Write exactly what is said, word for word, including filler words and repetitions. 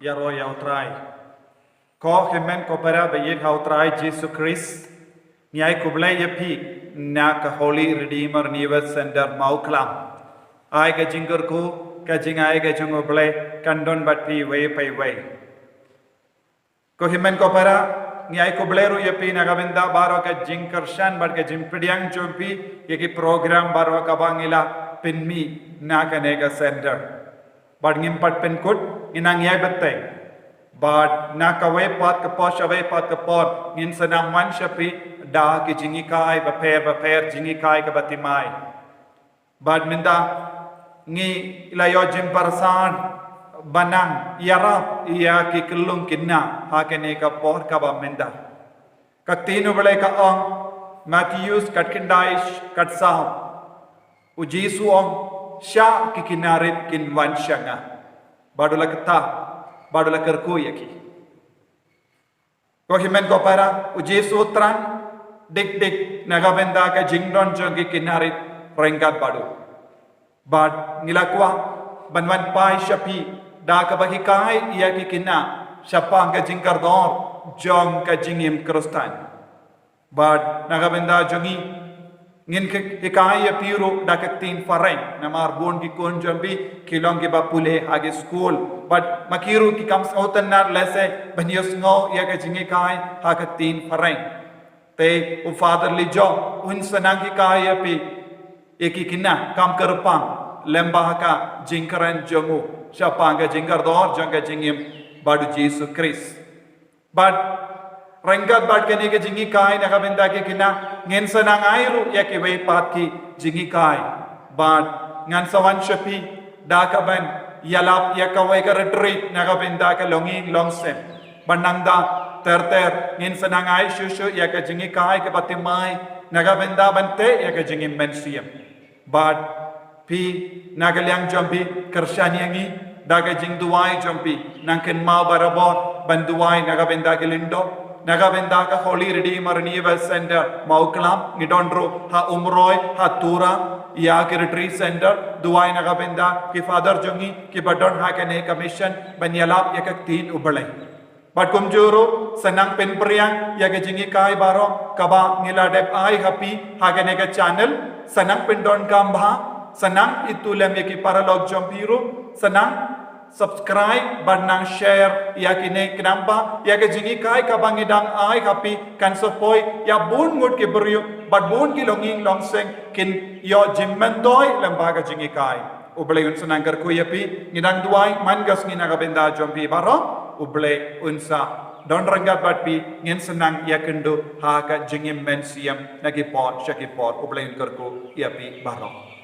Ïaroh ïa U Trai. Ko hynmen ko para ba ïeit ha U Trai Jisu Khrist, ngi ai khublei ïa phi na ka Holy Redeemer Renewal Center Mawklam. Ai ka jingkyrkhu, ka jingai ka jong U Blei kan don bad phi iwei pa iwei. Ko hynmen ko para, ngi ai khublei ruh ïa phi na ka bynta baroh ka jingkyrshan bad ka jingpdiang jong phi ïa ki program baroh kaba ngi la pynmih na kane ka center. Bad ngim pat pynkut, ngi nang ïai bteng. Bad na kawei pat ka por sha kawei pat ka por, ngin sa nang wan sha phi da ki jinghikai bapher bapher, jinghikai kaba thymmai. Bad mynta ngi la ïoh jingpyrshang ban nang ïarap ïa ki khyllung khynnah ha kane ka por kaba mynta. Ka ktien U Blei ka ong, Mathaios khatkhyndai khatsaw. U Jisu u ong, shah ki khynnah rit kin wan sha nga. Bad u la kata, bad u la kyrkhu ïa ki. Ko hynmen ko para, U Jisu u thrang dik dik na ka bynta ka jingdon jong ki khynnah rit ryngkat bad u. Bad ngi la kwah ban wan phai sha phi da kaba hikai ïa ki khynnah shaphang ka jingkordor jong ka jingim Khristan. Bad na ka bynta jong ngi, ngin hikai ïa phi ruh da ka ktien phareng, namar bun ki khun jong phi ki long kiba pule ha ki skul. Bad ma ki ruh kim sngewtynnad lehse ban ïohsngew ïa ka jinghikai ha ka ktien phareng. Te u Father Lijo un sa nang hikai ïa phi ïa ki khynnah kam kyrpang lyngba ka jingkren jong u shaphang ka jingkordor jong ka jingim bad U Jisu Khrist. Bad ryngkat bad kane ka jinghikai na ka bynta ki khynnah, ngin sa nang ai ruh ïa kiwei pat ki jinghikai. Bad ngan sa wan sha phi da kaban ïalap ïa kawei ka retreat na ka bynta ka longïing longsem. Bad nangta ter ter ngin sa nang ai shuh shuh ïa ka jinghikai kaba thymmai na ka bynta ban teh ïa ka jingim mynsiem. Bad phi na ka liang jong phi kyrshan ïa ngi da ka jingduwai jong phi, nang kynmaw barabor ban duwai na ka bynta ki lyngdoh, na ka bynta ka Holy Redeemer Renewal Center Mawklam, ngi don ruh ha Umroi, ha Tura ïa ki retreat center, duwai na ka bynta ki Father jong ngi kiba don ha kane ka mission ban ïalap ïa ka ktien U Blei. Bad kumjuh ruh sa nang pynphriang ïa ka jinghikai baroh kaba ngi la dep ai ha phi ha kane ka channel, sa nang pyndonkam bha, sa nang ithuh lem ïa ki paralok jong phi ruh, sa nang subscribe bad nang share ïa kine ki namar ba ïa ka jinghikai kaba ngi dang ai ha phi kan sa poi ïa bun ngut ki briew bad bun ki longïing longsem kin ïoh jingmyntoi lyngba ka jinghikai. U Blei un sa nang kyrkhu ïa phi, ngi dang duwai man ka sngi na ka bynta jong phi baroh, U Blei un sa don ryngkat bad phi, ngin sa nang ïakynduh ha ka jingim mynsiem na ki por sha ki por. U Blei un kyrkhu ïa phi baroh.